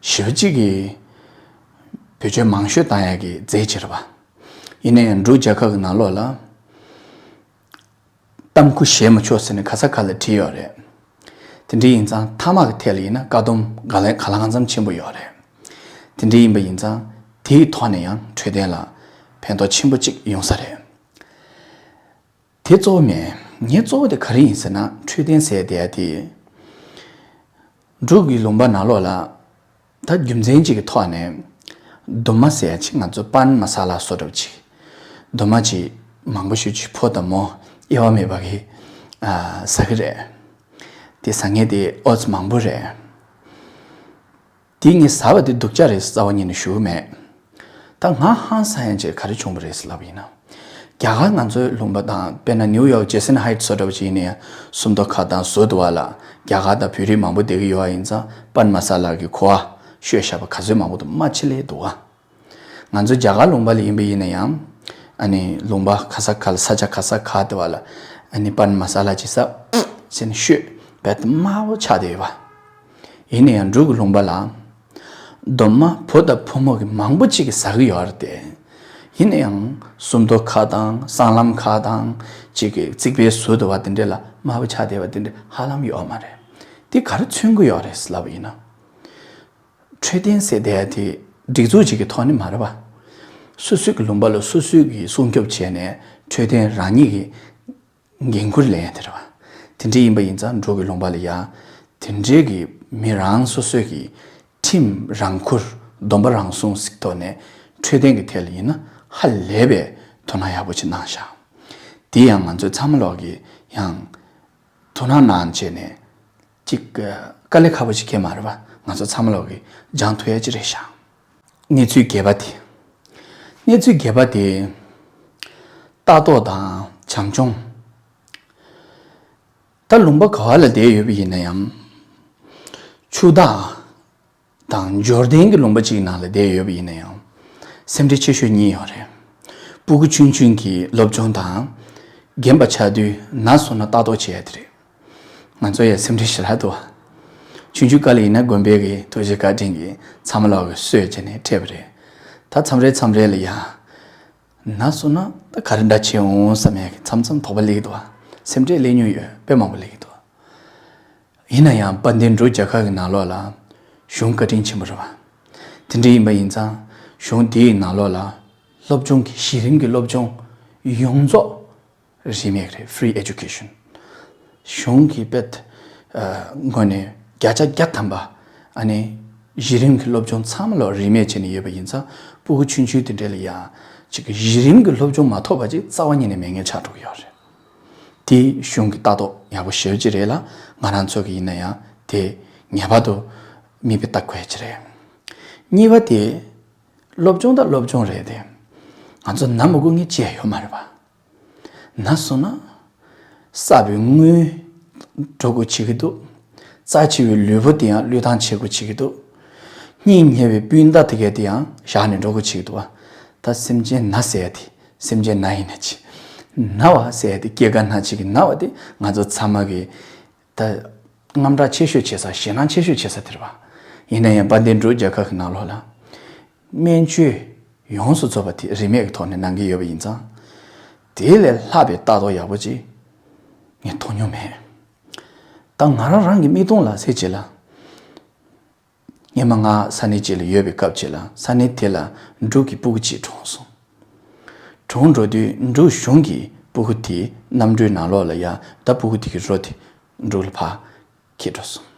ཞེ་པོ་ཅིག་གི་བེད་སྤྱོད་མང་ཤོས་བཏང་ཡག་གི་རྫས་ཅིག་རེད་པ། ཡིན་ན་ཡང་འབྲུག་རྒྱལ་ཁབ་ཀྱི་ནང་ལོགས་ལ་ཏམ་ཁུ་བཞེས་མི་ཆོག་ཟེར་ནས་ག་ས་ག་ལ་བྲིས་ཡོད་རེད། དེ་འདྲ་ཡིན་ཙང་ཐ་མག་གི་ཐད་ལ་ཡིན་ན་བཀག་སྡོམ་ག་ལ་ག་ལ་གང་འཚམ་ཆེན་པོ་ཡོད་རེད། དེ་འདྲ་ཡིན་པ་ཡིན་ཙང་དེའི་ཐོག་ནས་ཡང་འཕྲོད་བསྟེན་ལ་ཕན་ཐོགས་ཆེན་པོ་ཅིག་ཡོང་ས་རེད། དེ་གཙོ་བོ་མིན། ངའི་གཙོ་བོ་དེ་ག་རེ་ཡིན་ཟེར་ན་འཕྲོད་བསྟེན་ཟེར་བསྡད་ཡ་དེ། འབྲུག་གི་ལུང་པ་ནང་ལོགས་ལ་ད་རྒྱུ་མཚན་གཅིག་གི་ཐོག་ནས་རྡོག་མ་ཟེར་ཡ་ཅིག་ང་ཚོ་པན་མ་ས་ལ་བཟོ་འདྲ་པོ་ཅིག་རྡོག་མ་ཅིག་མང་པོ་ཞེ་ཅིག་ཕོ་དང་མོ་དབྱེ་བ་མེད་པ་གི་ཨ་ཟ་གི་རེད། དེ་ཟ་མཁན་དེ་ཨོ་ཙི་མང་པོ་རེད། དེ་ངས་ཟ་བ་དེ་སྡུག་ཅག་རེད་རྩ་བ་ཉིད་ནས་ཞུ་གི་མེད། ད་ང་ཧང་སང་ཡ་ཅིག་ག་རེ་བྱུང་བ་རེད་ཟེར་ལབ་པ་ཡིན་ན། རྒྱ་གར་ང་ཚོའི་ལུང་པ་དང་དཔེར་ན་ནིའུ་ཡོག་ཇེ་སན་ཧའིཊ་བཟོ་འདྲ་པོ་ཅིག་ཡིན་ན་ཡང་སུམ་མདོ་ཁ་དང་བཟོ་འདུག་བ་ལ། རྒྱ་གར་དང་བོད་རིགས་མང་པོ་བསྡད་ཀྱི་ཡོད་པ་ཡིན་ཙང་པན་མ་ས་ལ་གི་གོ་བ་ཤོད་བཞག་པ་ག་ཚོད་མང་པོ་འདུག་མ་ཕྱི་ལས་འདུག་བ། ང་ཚོ་རྒྱ་གར་ལུང་པ་ལ་ཡིན་པ་ཡིན་ན་ཡང་། ཨ་ནི་ལུང་པ་ག་ས་ག་ལ་ས་ཆ་ག་ས་ག་དེ་བ་ལ་ཨ་ནི་པན་མ་ས་ལ་ཅིག་ཟ་ཟེར་ནས་ཤོད་པས་དམར་པོ་ཆགས་བསྡད་ཡོད་པ། ཡིན་ན་ཡང་འབྲུག་གི་ལུང་པ་ལ། རྡོག་མ་བུ་དང་བུ་མོ་གི་མང་པོ་ཅིག་གིས་ཟ་གི་ཡོད་རེད་དེ། ཡིན་ན་ཡང་སུམ་མདོ་ཁ་དང་སྲང་ལམ་ཁ་དང་ཅིག་གི་རྩིག་པའི་ཟུར་དུ་བ་དེ་འདྲ་ལ་དམར་པོ་ཆགས་བསྡད་པ་དེ་འདྲ་ཧ་ལམ་ཡོད་མ་རེད། དེ་ག་རེ་མཚོན་གི་ཡོད་རེད་ལབ་པ་ཡིན་ན། འཕྲོད་བསྟེན་ཟེར་བསྡད་ཡ་དེ་སྒྲིག་འཛུགས་ཅིག་གི་ཐོག་ནས་མ་རེད་པ། སོ་སོའི་གི་ལུང་པ་ལ་སོ་སོའི་གི་སྲུང་སྐྱོབ་བྱས་ནས་འཕྲོད་བསྟེན་རང་ཉིད་ཀྱི་འགན་ཁུར་ལེན་ཡ་དེ་རེད་པ། དེ་འདྲ་ཡིན་པ་ཡིན་ཙང་འབྲུག་གི་ལུང་པ་ལ་ཡ་དེ་འདྲའི་གི་མི་རང་སོ་སོའི་གི་ཁྲིམས་རང་ཁུར་སྡོམ་པ་རང་སྲུང་ཟེར་ཐོག་ནས་འཕྲོད་བསྟེན་གི་ཐད་ལ་ཡིན་ན་ཧ་ལས་པའི་དོ་སྣང་ཡག་པོ་ཅིག་གནང་ཤག་དེ་ཡང་ང་ཚོ་ཚང་མ་ལོག་གི་ཡང་། དོ་སྣང་གནང་བྱས་ནས་ཅིག་དཀའ་ལས་ཁག་པོ་ཅིག་གང་ཡང་མ་རེད་པ། ང་ཚོ་ཚང་མ་ལོག་གིས་སྦྱང་ཐུབ་ཡ་ཅིག་རེད་ཤག་གནས་ཚུལ་བརྒྱད་པ་དེ། གནས་ཚུལ་བརྒྱད་པ་དེ། ལྟ་རྟོག་དང་བྱམས་སྐྱོང་། ད་ལུང་པ་ག་བ་ལ་བསྡད་ཡོད་པ་ཡིན་ན་ཡང་། ཕྱུག་བདག་དང་འབྱོར་ལྡན་གྱི་ལུང་པ་གཅིག་ནང་ལ་བསྡད་ཡོད་པ་ཡིན་ན་ཡང་། སེམས་ཁྲལ་ཆེ་ཤོས་གཉིས་ཡོད་རེད། སྤུ་གུ་ཆུང་ཆུང་གི་སློབ་སྦྱོང་དང་། རྒན་པ་ཆགས་དུས་ན་སོང་ན་ལྟ་རྟོག་བྱེད་ཡ་དེ་རེད། ང་ཚོ་ཡ་སེམས་ཁྲལ་ཞེ་དྲག་འདུག་བ། ཆུང་ཆུང་སྐབས་ལ་ཡིན་ན་དགོན་པའི་གི་ཐུགས་རྗེ་བཀའ་དྲིན་གྱིས་ཚང་མ་ལོག་གིས་གསོས་བྱས་ནས་སྤྲད་པ་རེད། ད་མཚམས་རེ་མཚམས་རེ་ལ་ཡ། ན་སོང་ན་ད་ག་རེ་འདྲ་བྱེད་འོང་བསམ་ཡ་གི་མཚམས་མཚམས་དོགས་པ་སླེབས་ཀྱི་འདུག་བ། སེམས་ཁྲལ་སླེབས་མྱོང་ཡོད་དཔེ་མང་པོ་སླེབས་ཀྱི་འདུག་བ། ཡིན་ན་ཡང་དཔལ་ལྡན་འབྲུག་རྒྱལ་ཁབ་ཀྱི་ནང་ལོགས་ལ་གཞུང་བཀའ་དྲིན་ཆེན་པོ་རེད་བ། དེ་འདྲ་ཡིན་པ་ཡིན་ཙང་གཞུང་དེའི་ནང་ལོགས་ལ་སློབ་སྦྱོང་གི་གཞི་རིམ་གྱི་སློབ་སྦྱོང་ཡོངས་རྫོགས་རིན་མེད་རེད། Free education། གཞུང་གི་དཔེ་ངོས་ནས་བརྒྱ་ཆ་བརྒྱ་ཐམ་པ་ཨ་ནི་གཞི་རིམ་གྱི་སློབ་སྦྱོང་ཚང་མ་ལོག་རིན་མེད་བྱས་ནས་ཡོད་པ་ཡིན་ཙང་སྤུ་གུ་ཆུང་ཆུང་དེ་འདྲ་ལ་ཡང་ཅིག་གཞི་རིམ་གྱི་སློབ་སྦྱོང་མ་ཐོབ་པ་ཅིག་རྩ་བ་ཉིད་ནས་མེད་མཁན་ཆགས་འགྲོ་གི་ཡོད་རེད། དེ་གཞུང་གི་ལྟ་རྟོག་ཡག་པོ་ཞེ་པོ་ཅིག་རེད་ལ། ང་རང་ཚོ་གི་ཡིན་ན་ཡང་དེ་ངེས་པར་དུ་མིག་དཔེ་ལྟ་དགོས་ཀྱི་རེད། གཉིས་པ་དེ་སློབ་སྦྱོང་དང་སློབ་སྦྱོང་རེད་དེ། ང་ཚོ་ན་མི་དགོས་མཁན་ཅི་ཡང་ཡོད་མ་རེད་པ། ན་སོང་ན་གསར་པའི་དངུལ་འགྲོ་དགོས་བྱེད་ཀྱི་འདུག་རྩ་ཆེ་བའི་ལུས་པོ་དེ་ཡང་བློས་བཏང་བྱེད་དགོས་བྱེད་ཀྱི་འདུག་སྙིང་ཉེ་བའི་སྤུན་ཟླ་དེ་གས་དེ་ཡང་བཞག་ནས་འགྲོ་དགོས་བྱེད་ཀྱི་འདུག་བ། ད་སེམས་ཅན་ན་ཟེར་ཡ་དེ་སེམས་ཅན་ན་ཡིན་ན་ཅི། ན་བ་ཟེར་ཡ་དེ་སྐྱེ་རྒ་ན་འཆི་གི་ན་བ་དེ་ང་ཚོ་ཚང་མ་གི་ད་དངངས་སྐྲག་ཆེ་ཤོས་བྱེད་ས་ཞེད་སྣང་ཆེ་ཤོས་བྱེད་ས་དེ་རེད་བ། ཡིན་ན་ཡང་དཔལ་ལྡན་འབྲུག་རྒྱལ་ཁབ་ཀྱི་ནང་ལོགས་ལ་སྨན་བཅོས་ཡོངས་སུ་རྫོགས་པ་དེ་རིན་མེད་ཀྱི་ཐོག་ནས་གནང་གི་ཡོད་པ་ཡིན་ཙང་། དེ་ལས་ལྷག་པའི་ལྟ་རྟོག་ཡག་པོ་ཅིག་ངས་མཐོང་མྱོང་མེད། ད་ང་རང་རང་གི་མིག་མཐོང་ལ་ཟེར་བྱས་ལ། སྔོན་མ་ང་ས་གནས་གཅིག་ལ་ཡོད་པའི་སྐབས་གཅིག་ལ་ས་གནས་དེ་ལ་འབྲུག་གི་སྤུ་གུ་གཅིག་གྲོངས་སོང་། གྲོངས་འགྲོ་དུས་འབྲུག་གཞུང་གིས་སྤུ་གུ་དེའི་གནམ་གྲུའི་ནང་ལོགས་ལ་ཡ་ད་སྤུ་གུ་དེ་གི་རོ་དེ་འབྲུག་ལ་ཕར་འཁྱེར་འགྲོ་སོང་།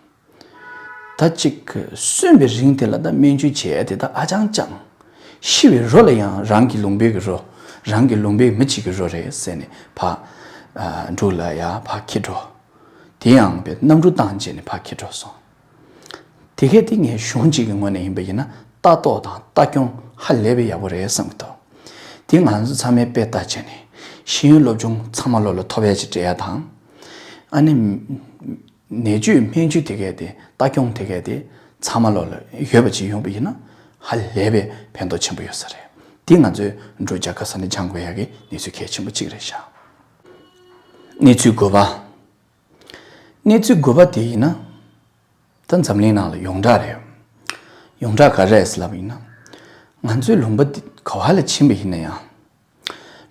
ད་ཅིག་གསོན་པའི་རིང་དེ་ལ་ད་སྨན་བཅོས་བྱས་ཏེ་ད་ཨ་ཅང་ཅང་། ཤི་བའི་རོ་ལ་ཡང་རང་གི་ལུང་པའི་གི་རོ། རང་གི་ལུང་པའི་མི་གཅིག་གི་རོ་རེད་ཟེར་ནས་ཕར་འབྲུག་ལ་ཡ་ཕར་འཁྱེར་འགྲོ། དེ་ཡང་པའི་གནམ་གྲུ་བཏང་བྱས་ནས་ཕར་འཁྱེར་འགྲོ་སོང་། དེ་གས་དེ་ངས་གཞུང་གཅིག་གི་ངོས་ནས་ཡིན་པ་ཡིན་ན་ལྟ་རྟོག་དང་ལྟ་སྐྱོང་ཧ་ལས་པའི་ཡག་པོ་རེད་བསམ་གྱི་འདུག་དེ་ང་ཚོ་ཚང་མས་དཔེ་ལྟ་བྱས་ནས་ཤེས་ཡོན་སློབ་སྦྱོང་ཚང་མ་ལོ་ལ་ཐོབ་ཡ་ཅིག་སྤྲད་ཡ་དང་། ཨ་ནི། ནད་བཅོས་སྨན་བཅོས་དེ་གས་དེ་ལྟ་སྐྱོང་དེ་གས་དེ་ཚང་མ་ལོ་ལ་ཡོད་པ་ཅིག་ཡོང་པ་ཡིན་ན་ཧ་ལས་པའི་ཕན་ཐོགས་ཆེན་པོ་ཡོད་ས་རེད། དེ་ང་ཚོས་འབྲུག་རྒྱལ་ཁབ་ས་ནས་སྦྱང་དགོས་ཡ་གི་གནས་ཚུལ་གལ་ཆེན་པོ་གཅིག་རེད་ཤག་གནས་ཚུལ་དགུ་པ། གནས་ཚུལ་དགུ་པ་དེ་ཡིན་ན། ད་འཛམ་གླིང་ནང་ལ་ཡོངས་གྲགས་རེད། ཡོངས་གྲགས་ག་རེ་རེད་ཟེར་ལབ་པ་ཡིན་ན། ང་ཚོའི་ལུང་པ་འདི་ག་བ་ལ་ཕྱིན་པ་ཡིན་ན་ཡང་།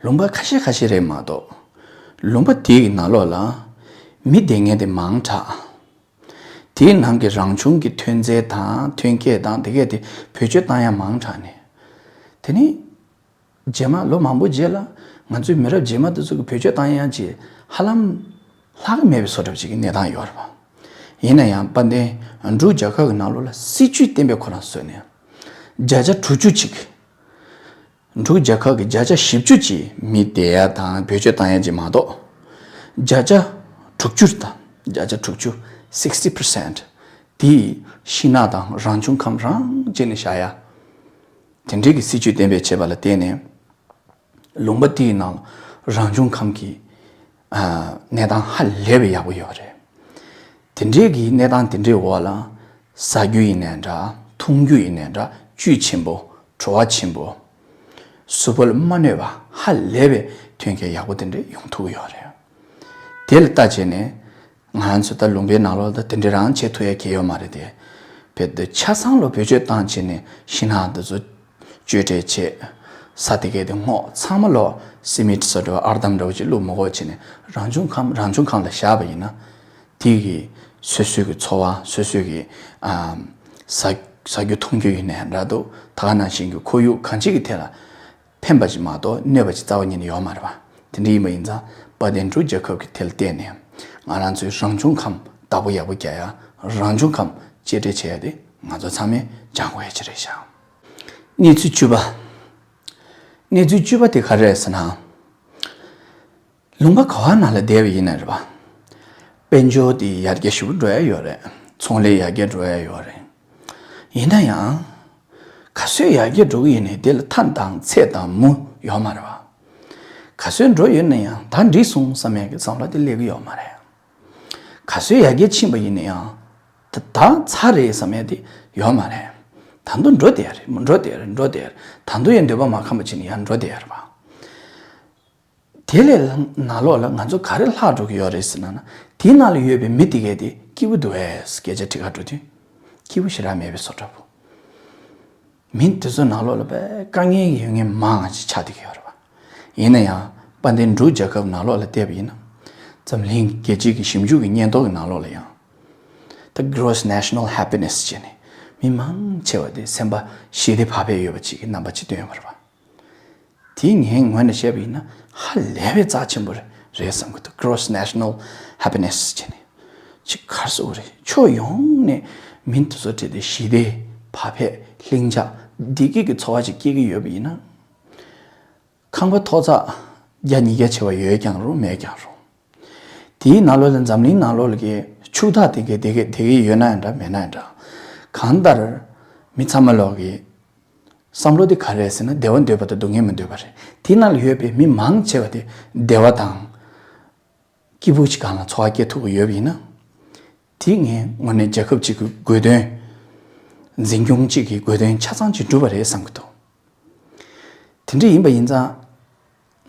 ལུང་པ་ཁ་ཤས་ཁ་ཤས་རེད་མ་གཏོགས། ལུང་པ་དེའི་ནང་ལོགས་ལ་མི་བསྡད་མཁན་དེ་མང་དྲགས། དེའི་ནང་གི་རང་བྱུང་གི་ཐོན་རྫས་དང་ཐོན་སྐྱེད་དང་དེ་གས་དེ་བེད་སྤྱོད་བཏང་ཡ་མང་དྲགས་ནས། དེ་ནི། རྗེས་མ་ལོ་མང་པོ་རྗེས་ལ་ང་ཚོའི་མི་རབས་རྗེས་མ་དེ་ཚོ་གི་བེད་སྤྱོད་བཏང་ཡ་ཅིག་ཧ་ལམ་ལྷག་གི་མེད་པའི་བཟོ་འདྲ་ཅིག་གི་གནས་སྟངས་ཡོད་རེད་པ། ཡིན་ན་ཡང་དཔལ་ལྡན་འབྲུག་རྒྱལ་ཁབ་ཀྱི་ནང་ལོགས་ལ་སྲིད་ཇུས་གཏན་འབེབས་ཁོ་རང་བཟོས་ནས་བརྒྱ་ཆ་དྲུག་ཅུ་ཅིག་འབྲུག་རྒྱལ་ཁབ་ཀྱི་བརྒྱ་ཆ་བཞི་བཅུ་ཅིག་མི་བསྡད་ཡ་དང་བེད་སྤྱོད་བཏང་ཡ་ཅིག་མ་གཏོགས། བརྒྱ་ཆ་དྲུག་ཅུ་དང་བརྒྱ་ཆ་དྲུག་ཅུ་sixty percent དེ་ཤིང་ནགས་དང་རང་བྱུང་ཁམས་རང་བྱས་ནས་བཞག་ཡ། དེ་འདྲའི་གི་སྲིད་ཇུས་གཏན་འབེབས་བྱས་པ་ལ་བརྟེན་ནས། ལུང་པ་དེའི་ནང་རང་བྱུང་ཁམས་ཀྱི་ཨ་གནས་སྟངས་ཧ་ལས་པའི་ཡག་པོ་ཡོད་རེད། དེ་འདྲའི་གི་གནས་སྟངས་དེ་འདྲའི་འོག་ལ་ཟ་རྒྱུ་ཡིན་ནའི་འདྲ། འཐུང་རྒྱུ་ཡིན་ནའི་འདྲ། བཅུད་ཆེན་པོ། བྲོ་བ་ཆེན་པོ། གཟུགས་པོ་ལ་མ་གནོད་པ་ཧ་ལས་པའི་ཐོན་སྐྱེད་ཡག་པོ་དེ་འདྲ་ཡོང་ཐུབ་ཀྱི་ཡོད་རེད། དེ་ལ་ལྟ་བྱས་ནས། ང་ཚོ་ད་ལུང་པའི་ནང་ལོགས་ད་དེ་འདྲ་རང་བྱེད་ཐུབ་ཡ་གལ་ཡོད་མ་རེད་དེ། བེད་དེ་ཆ་ཚང་ལོ་བེད་སྤྱོད་བཏང་བྱས་ནས་ཤིང་ནགས་འདི་ཚོ་གཅོད་འབྲེག་བྱས། ས་དེ་གས་དེ་སྔོག་ཚང་མ་ལོ་སི་མིད་བཟོ་འདྲ་བ་ཨར་འདམ་འདྲ་བོ་ཅིག་བླུགས་མི་དགོས་བྱས་ནས་རང་བྱུང་ཁམས་རང་བྱུང་ཁམས་ལ་བཞག་པ་ཡིན་ན། དེ་གི་སོ་སོའི་གི་འཚོ་བ་སོ་སོའི་གི་ཨ་ཟ་ཟ་རྒྱུ་འཐུང་རྒྱུ་ཡིན་ནའི་འདྲ་འདུག་ད་ག་ནང་བཞིན་གི་ཁོར་ཡུག་གང་ཅིའི་གི་ཐད་ལ། ཕན་པ་ཅིག་མ་གཏོགས་གནོད་པ་ཅིག་རྩ་བ་ཉིད་ནས་ཡོད་མ་རེད་པ། དེ་འདྲ་ཡིན་པ་ཡིན་ཙང་དཔལ་ལྡན་འབྲུག་རྒྱལ་ཁབ་ཀྱི་དེ་ལ་བརྟེན་ནས་ང་རང་ཚོའི་རང་བྱུང་ཁམས་བདག་པོ་ཡག་པོ་རྒྱག་ཡ། རང་བྱུང་ཁམས་གཅེས་སྤྲས་བྱེད་ཡ་དེ་ང་ཚོ་ཚང་མས་སྦྱང་དགོས་ཡ་ཅིག་རེད་ཤག་གནས་ཚུལ་བཅུ་པ། གནས་ཚུལ་བཅུ་པ་དེ་ག་རེ་རེད་ཟེར་ན། ལུང་པ་ག་བ་ནང་ལ་བསྡད་པ་ཡིན་ན་རེད་པ། དཔལ་འབྱོར་དེ་ཡར་རྒྱས་ཞེ་པོ་འགྲོ་ཡ་ཡོད་རེད། ཚོང་ལས་ཡར་རྒྱས་འགྲོ་ཡ་ཡོད་རེད། ཡིན་ན་ཡང་། ག་ཚོད་ཡར་རྒྱས་འགྲོ་གི་ཡིན་ནའི་དེ་ལ་མཐའ་དང་ཚད་དང་མུ་ཡོད་མ་རེད་པ། ག་ཚོད་འགྲོ་ཡོད་ན་ཡང་ད་འགྲིག་སོང་བསམ་ཡ་གི་བསམ་བློ་དེ་སླེབས་ཀྱི་ཡོད་མ་རེད། ག་ཚོད་ཡར་རྒྱས་ཕྱིན་པ་ཡིན་ན་ཡང་། ད་ད་ཚར་རེད་བསམ་ཡ་དེ་ཡོད་མ་རེད། ད་དུང་འགྲོ་བསྡད་ཡ་རེད། མ་འགྲོ་བསྡད་ཡ་རེད། འགྲོ་བསྡད་ཡ་རེད། ད་དུང་ཡང་འདོད་པ་མ་ཁེངས་པ་བྱས་ནས་ཡར་འགྲོ་བསྡད་ཡ་རེད་པ། དེ་ལས་ནང་ལོགས་ལ་ང་ཚོ་ག་རེ་ལྷག་འགྲོ་གི་ཡོད་རེད་ཟེར་ན་ན། དེའི་ནང་ལ་ཡོད་པའི་མི་དེ་གས་དེ་སྐྱིད་པོ་འདུག་གས་སྐད་ཆ་དྲི་ག་འགྲོ་དུས། སྐྱིད་པོ་ཞེ་དྲག་མེད་པའི་བཟོ་འདྲ་པོ། མི་དེ་ཚོ་ནང་ལོགས་ལ་དཔེ་དཀའ་ངལ་ཡོད་མཁན་མང་ང་ཅིག་ཆགས་བསྡད་ཀྱི་ཡོད་རེད་པ། ཡིན་ན་ཡང་དཔལ་ལྡན་འབྲུག་རྒྱལ་ཁབ་ནང་ལོགས་ལ་བལྟས་པ་ཡིན་ན། འཛམ་གླིང་རྒྱལ་སྤྱིའི་གི་ཞིབ་འཇུག་གི་སྙན་ཐོ་གི་ནང་ལོགས་ལ་ཡང་། ད་gross national happiness བྱས་ནས་མི་མང་ཆེ་བ་དེ་སེམས་པ་ཞི་བདེ་བག་ཕེབས་ཡོད་པ་ཅིག་གི་རྣམ་པ་ཅིག་སྟོན་ཡོད་པ་རེད་པ། དེ་ངའི་ངོས་ནས་བཤད་པ་ཡིན་ན་ཧ་ལས་པའི་རྩ་ཆེན་པོ་རེད་བསམ་གི་འདུག gross national happiness བྱས་ནས། ཅིག་ག་རེ་ཟེར་དགོས་རེད། ཕྱོགས་ཡོངས་ནས་མི་དེ་ཚོ་འདྲ་དེ་ཞི་བདེ་བག་ཕེབས་ལྷིང་འཇགས་བདེ་སྐྱིད་ཀྱི་འཚོ་བ་ཅིག་སྐྱེལ་གྱི་ཡོད་པ་ཡིན་ན། ཁང་པ་ཐོག་བརྩེགས་བརྒྱ་ཉིས་བརྒྱ་བྱས་པ་ཡོད་ཀྱང་རུང་མེད་ཀྱང་རུང་། དེའི་ནང་ལོགས་ལ་འཛམ་གླིང་ནང་ལོགས་ལ་གི་ཕྱུག་བདག་དེ་གས་དེ་གས་དེ་གས་ཡོད་ན་ཡང་འདྲ་མེད་ན་ཡང་འདྲ། གང་ལྟར་མི་ཚང་མ་ལོག་གི་བསམ་བློ་དེ་ག་རེ་རེད་ཟེར་ན། བདེ་བ་འདོད་པ་དང་སྡུག་བསྔལ་མི་འདོད་པ་རེད། དེའི་ནང་ལ་ཡོད་པའི་མི་མང་ཆེ་བ་དེ་བདེ་བ་དང་སྐྱིད་པོ་ཅིག་སྒང་ལ་འཚོ་བ་སྐྱེལ་ཐུབ་ཀྱི་ཡོད་པ་ཡིན་ན། དེ་ངའི་ངོས་ནས་རྒྱལ་ཁབ་ཅིག་གི་དགོས་དོན། འཛིན་སྐྱོང་ཅིག་གི་དགོས་དོན་ཆ་ཚང་ཅིག་འགྲུབ་པ་རེད་བསམ་གྱི་འདུག་དེ་འདྲ་ཡིན་པ་ཡིན་ཙང་།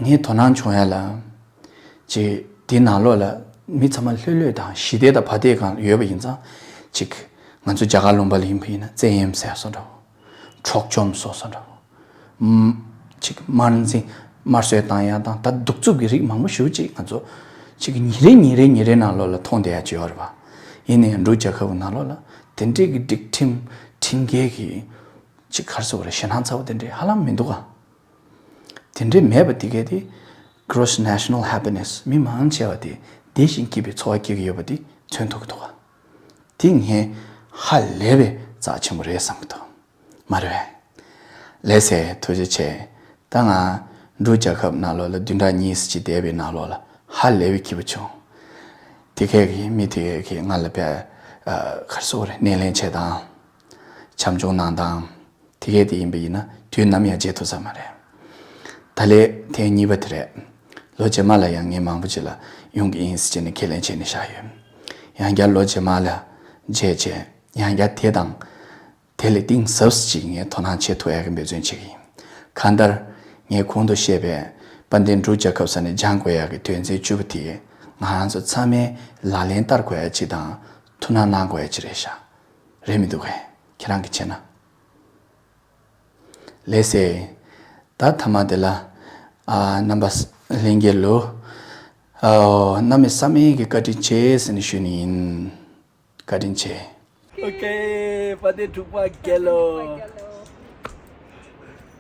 ངས་དོ་སྣང་བྱུང་ཡ་ལ། ཅིག་དེའི་ནང་ལོགས་ལ་མི་ཚང་མ་ལྷོད་ལྷོད་དང་ཞི་བདེ་དང་བ་དེ་གང་ཡོད་པ་ཡིན་ཙང་། ཅིག་ང་ཚོ་རྒྱ་གར་ལུང་པ་ལ་ཡིན་པ་ཡིན་ན་བཙན་གཡེམ་ཟེར་སོགས་འདྲ་བོ། འཕྲོག་བཅོམ་སོགས་སོགས་འདྲ་བོ། ཅིག་དམར་འཛིང་དམར་གསོད་བཏང་ཡ་དང་ད་གདུག་རྩུབ་ཀྱི་རིགས་མང་པོ་ཞེ་པོ་ཅིག་ང་ཚོ་ཅིག་ཉིན་རེ་ཉིན་རེ་ཉིན་རེ་ནང་ལོགས་ལ་མཐོང་བསྡད་ཡ་ཅིག་ཡོད་རེད་པ། ཡིན་ནའི་འབྲུག་རྒྱལ་ཁབ་ཀྱི་ནང་ལོགས་ལ་དེ་འདྲས་ཀྱི་སྒྲིག་ཁྲིམས་ཁྲིམས་འགལ་གྱི་ཅིག་ག་རེ་ཟེར་དགོས་རེད། ཞེད་སྣང་ཚ་བོ་དེ་འདྲས་ཧ་ལམ་མི་འདུག་ག་དེ་འདྲས་མེད་པ་དེ་གས་དེ་gross national happiness མི་མང་ཆེ་བ་དེ་བདེ་ཞིང་སྐྱིད་པའི་འཚོ་བ་སྐྱེལ་གྱི་ཡོད་པ་དེ་མཚོན་ཐུབ་ཀྱི་འདུག་ག་དེ་ངས་ཧ་ལས་པའི་རྩ་ཆེན་པོ་རེད་བསམ་གྱི་འདུག་མ་རེད་པས། ལགས་སེ། ཐུགས་རྗེ་ཆེ། ད་ང་འབྲུག་རྒྱལ་ཁབ་ནང་ལོགས་ལ་བདུན་ཕྲག་གཉིས་ཙམ་ཅིག་བསྡད་པའི་ནང་ལོགས་ལ་ཧ་ལས་པའི་སྐྱིད་པོ་བྱུང་། དེ་གས་ཀྱི་མི་དེ་གས་ཀྱིས་ང་ལ་དཔེ་ཨ་ག་རེ་ཟེར་དགོས་རེད། སྣེ་ལེན་བྱེད་སྟངས། བྱམས་སྐྱོང་གནང་སྟངས། དེ་གས་དེ་ཡིན་པ་ཡིན་ན་དུས་ནམ་ཡང་བརྗེད་ཐུབ་ས་མ་རེད། ད་ལན་ཐེངས་གཉིས་པ་དེ་རེད། ལོ་རྗེས་མ་ལ་ཡང་ངས་མང་པོ་ཅིག་ལ་ཡོང་གི་ཡིན་ཟེར་བྱས་ནས་ཁས་ལེན་བྱས་ནས་བཞག་ཡོད། ཡང་བསྐྱར་ལོ་རྗེས་མ་ལ་མཇལ་བྱས་ཡང་བསྐྱར་དེ་དང་དེ་ལས་གཏིང་ཟབ་ཅིག་ངས་དོ་སྣང་བྱེད་ཐུབ་ཡག་གི་འབད་བརྩོན་བྱེད་ཀྱི་ཡིན། གང་ལྟར་ངས་གོང་དུ་བཤད་པའི་དཔལ་ལྡན་འབྲུག་རྒྱལ་ཁབ་ས་ནས་སྦྱང་དགོས་ཡག་གི་དོན་ཚན་བཅུ་པ་དེ་ང་རང་ཚོ་ཚང་མས་ལག་ལེན་བསྟར་དགོས་ཡག་ཅིག་དང་ཐུགས་སྣང་གནང་དགོས་ཡག་ཅིག་རེད་ཤག་རེད་མི་འདུག་གས། ཁྱེད་རང་གིས་བྱས་ན། ལགས་སེ། ད་མཐའ་མ་དེ་ལ། ཨ་རྣམ་པ་ལྷན་རྒྱས་ལོ། ཨ་གནམ་མེད་ས་མེད་ཀྱི་བཀའ་དྲིན་ཆེ་ཟེར་ནས་ཞུ་ནི་ཡིན། བཀའ་དྲིན་ཆེ། ཨོ་ཀེ། དཔལ་ལྡན་འབྲུག་པ་རྒྱལ་ལོ།